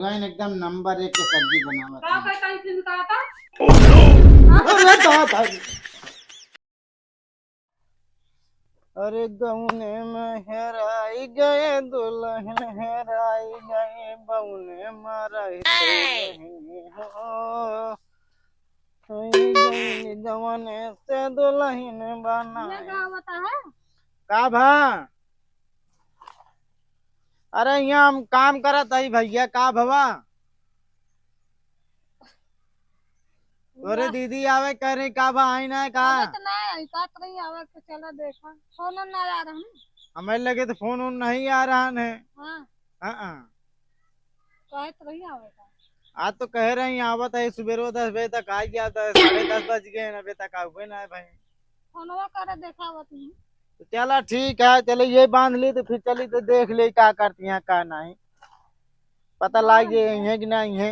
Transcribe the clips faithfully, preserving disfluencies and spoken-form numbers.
जवाइन एकदम नंबर एक के सब्जी बनावत का है। कहता है फिर कहा था? अरे दादा। अरे गौने में हेराई गए दुल्हन, हेराई गए बौने में रहे दुल्हन हो। होई गई जवने से दुल्हन बना। ये गावत है? का भा? अरे यहाँ हम काम करत हई भैया, का भवा? तोरे बोला। दीदी आवे कह रही, का बा, आई ना का? अरे तो ना आई, का तो नहीं आवे, तो चला देखा। फोन ना आ रहा है। हमारे लगे तो फोन उन नहीं आ रहा है। हाँ। हाँ, हाँ। कहे तो नहीं आवे का? आज तो कह रही आवत है, सुबेरो दस बजे तक आ गया था, साढ़े दस बज गए हैं, अबे तक आवे ना है भाई। फोनवा करे देखावत नहीं। तो चला ठीक है, चले ये बांध ली तो फिर चली तो देख ले का करती हैं का नहीं, पता हाँ, लाग जाए हाँ। हैं कि नहीं है।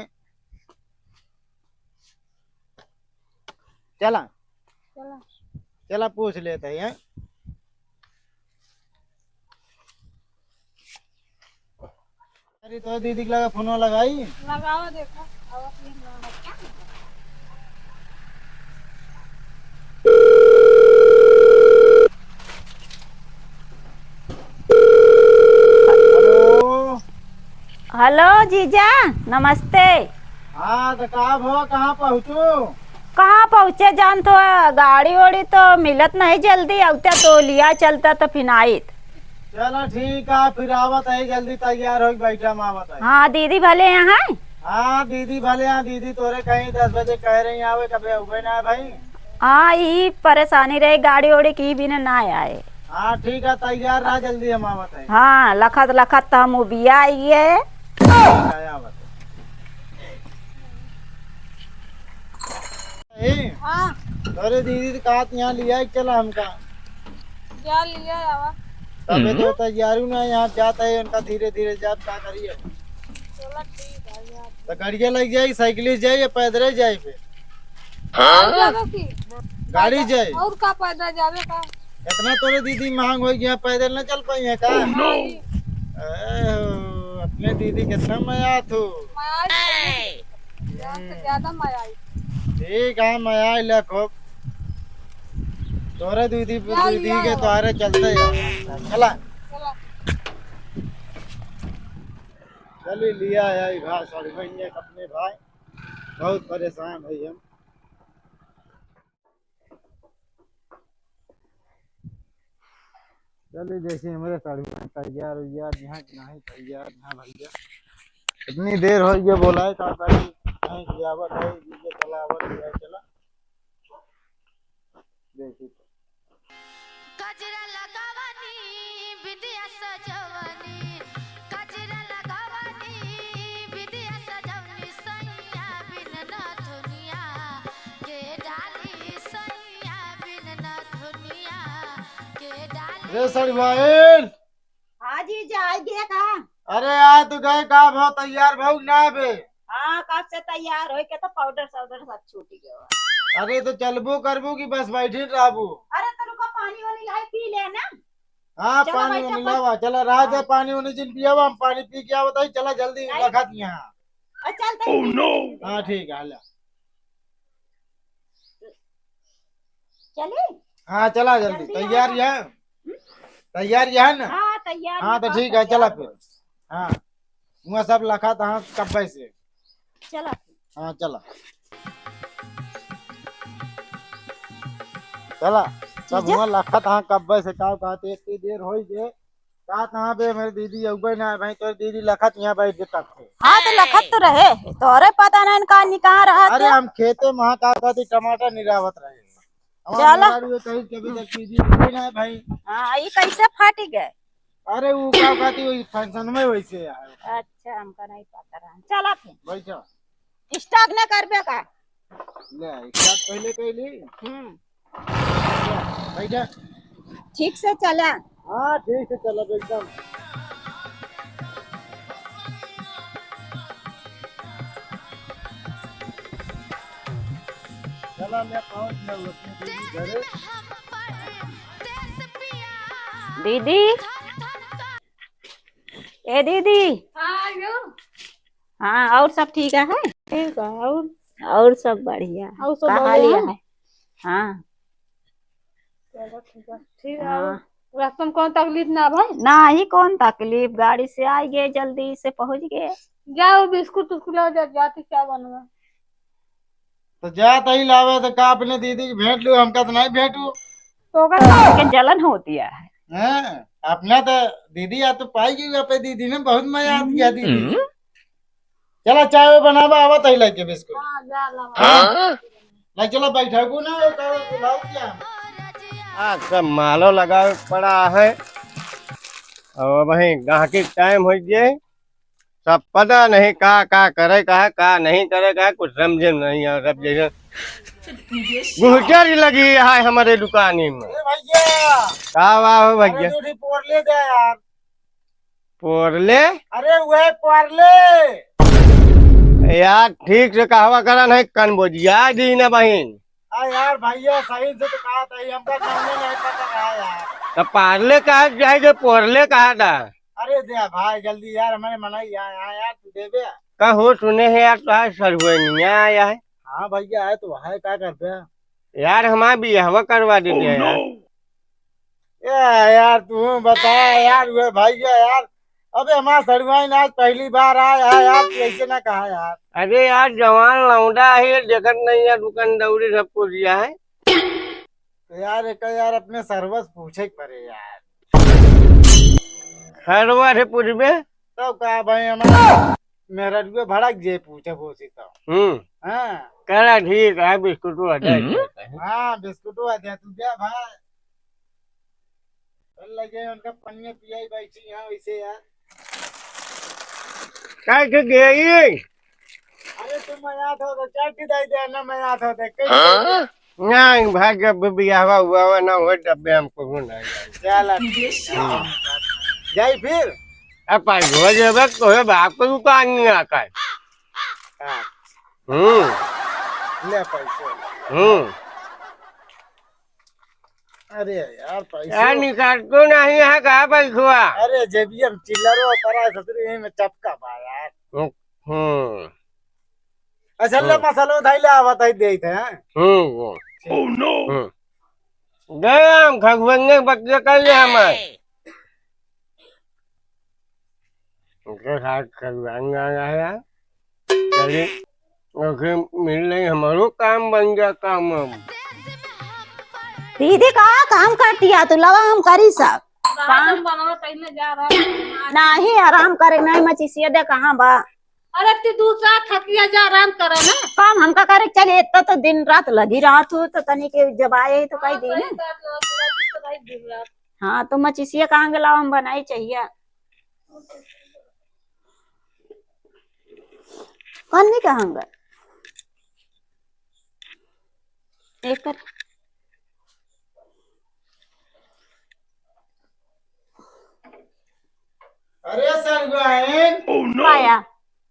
चला चला। चला पूछ लेते हैं। अरे तो दीदी के लगा फोन लगाई। लगावा देखा, आवत नहीं ना। हेलो। हेलो जीजा, नमस्ते। हाँ, तो का भो, कहाँ पहुँचू? कहाँ पहुँचे जान तो, गाड़ी ओड़ी तो मिलत नहीं जल्दी, अवते तो लिया चलता तो फिर आइत। चलो ठीक है, फिर आवत है, जल्दी तैयार हो बैठा, हम आवत है। हाँ, दीदी भले यहाँ है? हाँ, दीदी भले यहाँ, दीदी तोरे कहीं दस बजे कह रही आवे, कबे उबे ना है भाई। हाँ, यही परेशानी रहे, गाड़ी ओड़ी की बिना ना आए। हाँ, ठीक है, तैयार रहा, जल्दी हम आवत है। हाँ, लखत लखत तो हम उबिया आइए। आवत है। ए, हाँ। अरे दीदी तो कहा यहाँ लिया चला हमका। जा लिया आवा। तबे तो तैयारी ना यहाँ जाता है, उनका धीरे धीरे जात का करिए। चला ठीक है यार। तो गाड़िया लग जाए, साइकिल से जाए या पैदल जाए पे? और जावे की? गाड़ी जाए। और का पैदल जावे का? इतना तोरे दीदी महंग हो गया, पैदल ना चल पाई है का? नहीं। ए, अपने दीदी कितना मया तू। मया ही तो नहीं। जान से ज्यादा मया आई। ठीक है, मया आई ले खूब। तोरे दीदी, जा दीदी लिया के है। तोहरे चलते हैं। चला। चला। चली लिया है भाई, साड़ी पहनिए अपने भाई। बहुत परेशान है हम। चलिए देखिए हमारे साड़ी में तैयार उयार यहाँ कि नहीं तैयार, यहाँ भैया इतनी देर हो गया बोला है, का करी, नहीं कियावत है, ये चलावत है, चला। देखिए। गजरा लगावनी, बिंदिया सजवनी, गजरा लगावनी, बिंदिया सजवनी, सैया बिन नथुनिया के डाली, सैया बिन नथुनिया के डाली। रे सड़वाइन। हाँ जीजा, आ गया का? अरे आ तो गए का भो, तैयार भौ ना बे? हाँ, कब से तैयार होई के तो पाउडर साउडर सब छूट गया। अरे तो चलबो करबो कि बस बैठे रहबो? अरे तो रुका, पानी वानी लाई पी ले ना। हाँ, चलो पानी बैठो, वानी पर लावा, चला रहा दे, हाँ। पानी वानी जिन पियावा, हम पानी पी के आवत है, चला जल्दी नहीं। रखत यहाँ। और चल तो। Oh no! हाँ ठीक है, ला। चली? हाँ, चला जल्दी। जल्दी तैयार आओ। है? हम्म? तैयार है ना? हाँ, तैयार हाँ, है, तो कब ठीक है, तैयार चला हो? फिर। हाँ, वहाँ सब लखा था कब्बे से। चला फिर। हाँ, चला। चला, सब जीजा? वहाँ लखा था कब्बे से, का कहते, इतनी देर होई जे। का कहाँ बे मेरी दीदी अउबे ना है भाई, तोर दीदी लखत यहाँ बैठ के तब से। हाँ, तो लखत तो रहे, तोरे पता नहीं का निकाह रहा अरे, था। हम खेते में हाँ का कहती टमाटर निरावत रहे। हमारे चला। मेहरारू ये कही कि अभी तक दीदी अउबे ना है भाई। हाँ, ये कैसे फाटी गए? अरे, वो का कहती वही फंक्शन में वैसे यार। अच्छा, हमका नहीं पता रहा। चला फिर। बैठा। स्टार्ट ना करबे का? ले, स्टार्ट पहले कर ली। हम्म। बैठा। ठीक से चला। हाँ, ठीक से चला एकदम। चला, मैं पहुँच गया हूँ अपने दीदी घरे। दीदी, ए दीदी। हाँ, आयो। हाँ, और सब ठीक है? ठीक है, और? और सब बढ़िया है। और सब का बढ़िया हाल है? है? हाँ। चलो, ठीक है। ठीक है, हाँ। और रास्ता में कौन तकलीफ ना भाई? ना ही कौन तकलीफ, गाड़ी से आइ गए, जल्दी से पहुँच गए। जाओ, बिस्कुट उस्कुट लाओ, जा, जाती क्या बनवा। तो जात ही लावे, तो का अपने दीदी की भेंट लू, हमका तो नहीं भेंटू। तो का के जलन होती है। हैं? अपना तो दीदी या तो पाई गई, अपने दीदी में बहुत मजा आती है दीदी। हम्म। चला, चाय वाय बनावा, आवत ही लेके बिस्कुट। हाँ, जा लावा। हाँ? ले चला, बैठा को ना, वो का बुलाओ क्या? आ, सब मालो लगा पड़ा है। और वहीं गाहकी टाइम हो गए। सब पता नहीं का, का करे का है, का नहीं करे का है, कुछ समझे में नहीं आ रहा। जैसे गुहचर लगी है हमारे दुकानी में। ए भैया। का हुआ हो भैया? अरे, दो ठे पोरले दे यार। पोरले? अरे, वह पोरले। यार, ठीक से कहवा करा नहीं, कन बोजिया दी ना बहिन। आ यार भैया, सही से तो कहा था, हमका कौनो नहीं पता रहा यार। तो पारले कहा चाहे जो पोरले कहा था? अरे दे भाई, जल्दी यार, हमारे मनाई यहाँ, यहाँ यार, तू देबे। का हो सुने है यार, तो आज सरहुआ नहीं आया है। हाँ भैया, आए तो है, का करबे? यार, हमार बियाहवा करवा देते हैं यार। ए यार, तू बता यार, वे भैया यार, अबे हमार सड़ुआइन आज पहली बार आया है यार, तू ऐसे ना कहा यार। अरे यार, जवान लौंडा है, देखत नहीं है, दुकान दौरी सबको दिया है। तो यार, एक यार अपने सरवा से पूछे के पड़े यार। सरवा से पूछबे? तो का भाई, हमारा मेहररुए भड़क जे पूछे बोसी तो। हम्म। हाँ। करा ठीक है, बिस्कुट हुआ दे हम्म। देते हैं। हाँ, बिस्कुट हुआ दे, तू दे भाई। चल लगे उनका पनिया पियाई बैठी यहाँ वैसे यार। काय के गई? अरे तू मयात हो तो चल की दे दे ना, मयात हो तो कहीं हाँ? नहीं भाई, जब भी बियाहवा हुआ हुआ ना हो तब भी हमको हो ना। चल ठीक। जाई फिर। अब पाँच हो जाएगा तो है बाप को दुकान नहीं आता है। हाँ। हम्म। ले पैसे। हम्म। अरे यार, पैसे यार, निकाल तो नहीं है, कहाँ पैसवा? अरे, जेबिया में चिल्लरो पड़ा है, ससुर, यही में चपका बा यार। हम्म। अच्छा, ले, हम्म। मसालो धाई ले, आवा, ताई देइत है। हम्म, वो। Oh, no! हम्म। गए हम, खगुएंगे, बच्चे कर ले हमारे। उनके साथ खगुएंगे, आया, आया। चलिए, ओके, मिल रही, हमारो काम बन गया, काम अब। दीदी, का काम करती है तू? लवा हम करी सब। रात काम हम बनाओ, तइने जा रहा है। नाही, आराम करे, नाही, मचिसिया दे, कहाँ बा? अरे, तू दूसरा थकिया जा, आराम करे ना। काम हमका करे, चल, इतना तो दिन रात लगी रहा तू, तो तनी के जब आए तो कही हाँ, दी ना। सही बात है, लगी तो रही दिन रात। हाँ, तो मचिसिया कहाँ के लावा, हम बनाई चाहिए। कौन नहीं कहांगा? एकर। अरे सड़ुआइन। Oh, no! आया।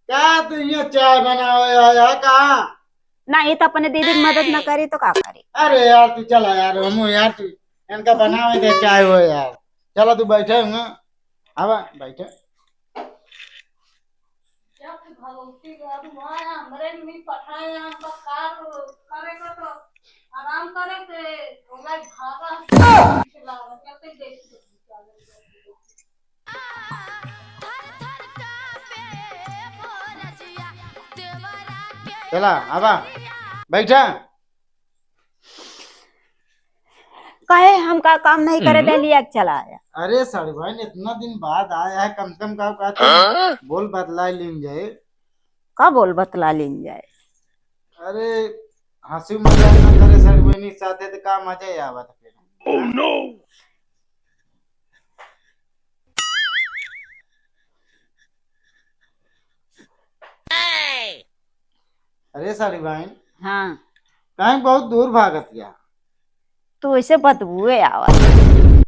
का तू ये चाय बनावे आया का? ना, ये तो अपने दीदी की मदद ना करी तो का करी? अरे यार, तू चला यार, हम यार, तू इनका बनावे दे चाय हो यार। चला तू बैठे हुआ। आवा, बैठे। जब भगवती बाबू आया, हमरे नहीं पठाए, हमका कार करेगा तो आराम करे थे, हमरा भागा चला, चलते देखते। चला, आवा, बैठा। कहे हमका काम नहीं करे हम्म। दे लिया के चला आया। अरे सड़ुआइन, इतना दिन बाद आया है, कम से कम का, का तू हाँ? बोल बतला लीन जाए। का बोल बतला लीन जाए? अरे हंसी मजाक ना करे सड़ुआइन साथे तो का मजा ही आवत फिर। Oh no! अरे सड़ुआइन। हाँ। काहे बहुत दूर भागत गया? तू ऐसे बदबुए आवत।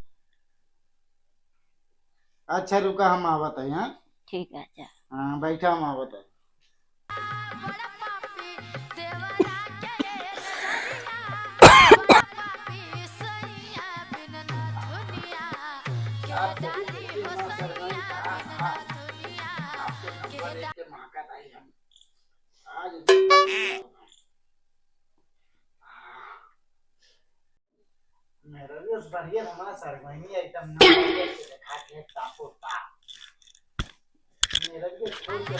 अच्छा रुका, हम आवत है, हाँ? ठीक है, जा। हाँ, बैठा, हम आवत है। बढ़िया हमारा सरगोनी एकदम नंबर एक के देखा के टापो टाप। मेरा भी छोड़ के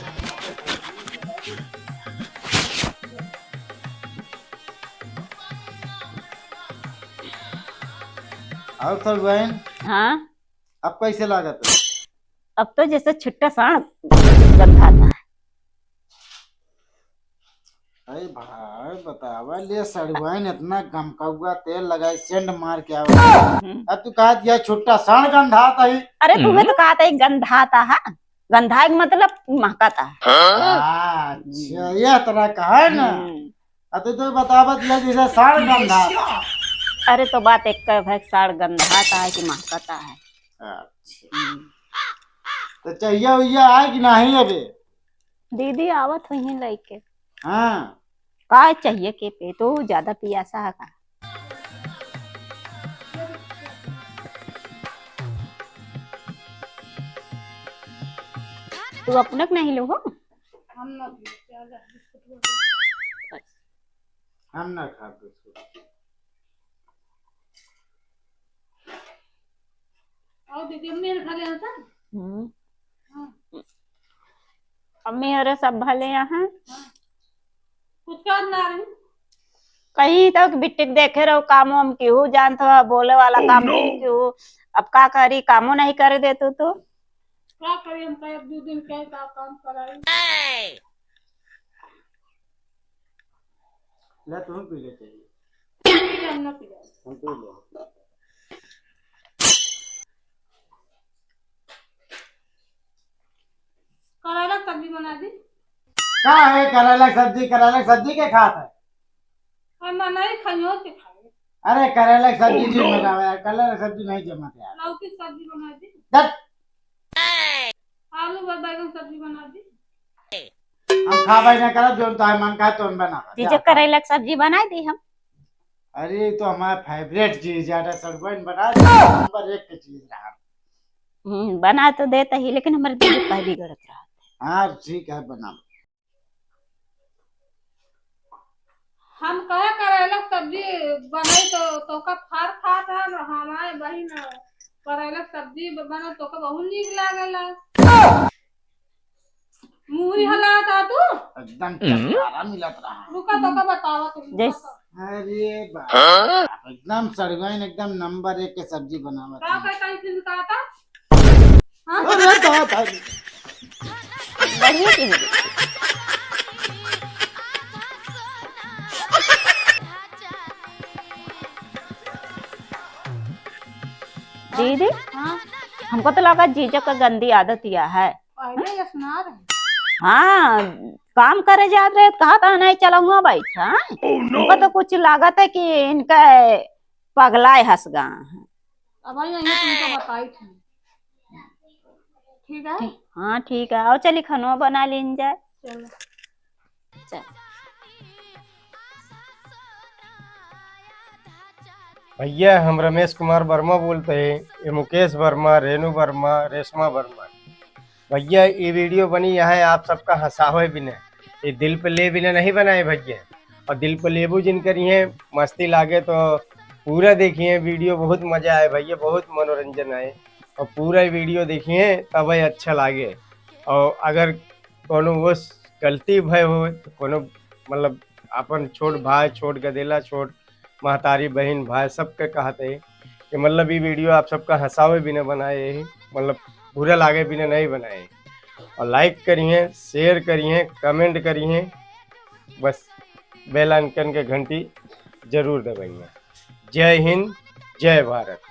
हम और सरगोन? हाँ? अब कैसे लागत है? अब तो जैसे छुट्टा साँड़ गंधाता है। अरे भाई, बतावा, ले सड़ुआइन इतना गमकौआ तेल लगाई, सेंट मार के आवा। हम्म। अब तू कहा दिया छुट्टा साँड़ गंधाता है। अरे, तू हम्म। तो कहा था, गंधाता है, गंधाए के मतलब महकाता है। हाँ, अच्छा, ये तरह का है ना। हम्म। अब तू तो बतावा दिया जैसे साँड़ गंधाता। अरे, तो बात एक है भाई, साँड़ गंधाता है कि महकाता है? अच्छा। हम्म। तो चाहिया उइया आए कि नहीं अबे? दीदी आवत हुई लइके। हाँ। का चाहिए के पे? तो ज्यादा पियासा है का? तू अपने के नहीं लो हो? हम ना पिए, ज्यादा बिस्कुट हो। हम ना खा बिस्कुट। आओ दीदी, अम्मी ने खा लिया था। हम्म। हाँ। अम्मी अरे सब भले यहाँ। हाँ। कुछ कर ना रही। कहीं तो बिट्टी के देखे रहो, काम वाम केहू जानत हो, बोले वाला काम नहीं केहू। अब का करी, कामो नहीं करे देतू तो। का करी, हम कहे दो दिन के का काम कराई। ले, तुम पी ले चाहिए। हम ना पी ले। हम पी ले। करैला के सब्जी बना दी। का है करैला के सब्जी? करैला के सब्जी के खात है? हम ना नहीं खाई, और के खाई? अरे करैला के सब्जी नहीं बनावे यार, करैला के सब्जी नहीं जमत यार। लौकी के सब्जी बना दी। दस। आलू और बैगन सब्जी बना दी। हम खाबे ना करब, जोन तोहर मन का तोन बना। जीजा, करैला के सब्जी बनाई दी हम। अरे, ये तो हमारा फेवरेट चीज है, अरे सड़ुआइन बना दे, नंबर एक के चीज रहा। हम्म, बना तो देता ही, लेकिन हमारे दीदी का बिगड़त रहा। हाँ, ठीक है, बना। हम कहे करैला के सब्जी बनाई तो, तोका फार खात है, और हमारे बहिन करैला के सब्जी ब-, बना तोका बहुत नीक लागेला। मुँह ही हलाता तू। एकदम चटकारा मिलत रहा। रुका तोका बतावा तू, रुका जैस- तो। अरे बाप, एकदम सड़ुआइन, एकदम नंबर एक के सब्जी बनावत का है। कहता है फिर कहता? हाँ? अरे दादा। बढ़िया की होगी। दीदी, हाँ? हमको तो लगा जीजा का गंदी आदत यह है। पहले ये सुना रहे। हाँ, काम करे जात रहे तो कहा था नहीं चला हुआ बैठा, हाँ? हमको तो कुछ लागत है कि इनका पगलाए हंस गा है। अब आई, आई तुमको बताई थी। ठीक है? ठीक, हाँ, ठीक है। आओ, चली, खानो बना लीन जाए। चलो। चल। भैया, हम रमेश कुमार वर्मा बोलते हैं। ये मुकेश वर्मा, रेनू वर्मा, रेशमा वर्मा। भैया, ये वीडियो बनी यहाँ आप सबका हंसावे बिना, ये दिल पे ले बिना नहीं बनाए भैया। और दिल पे लेबू जिन करिए, मस्ती लागे तो पूरा देखिए वीडियो, बहुत मजा आए भैया, बहुत मनोरंजन आए। और पूरा वीडियो देखिए तब अच्छा लागे। और अगर कोनो वो गलती भय हो तो कोनो मतलब अपन छोट भाई, छोट गदेला, छोट महतारी, बहिन, भाई सबके कहत है कि मतलब ई वीडियो आप सबका हंसावे बिना बनाए ही, मतलब बुरा लागे बिना नहीं बनाए। और like करिए, share करिए, comment करिए, बस bell icon के घंटी जरूर दबाइए। जय हिंद, जय भारत।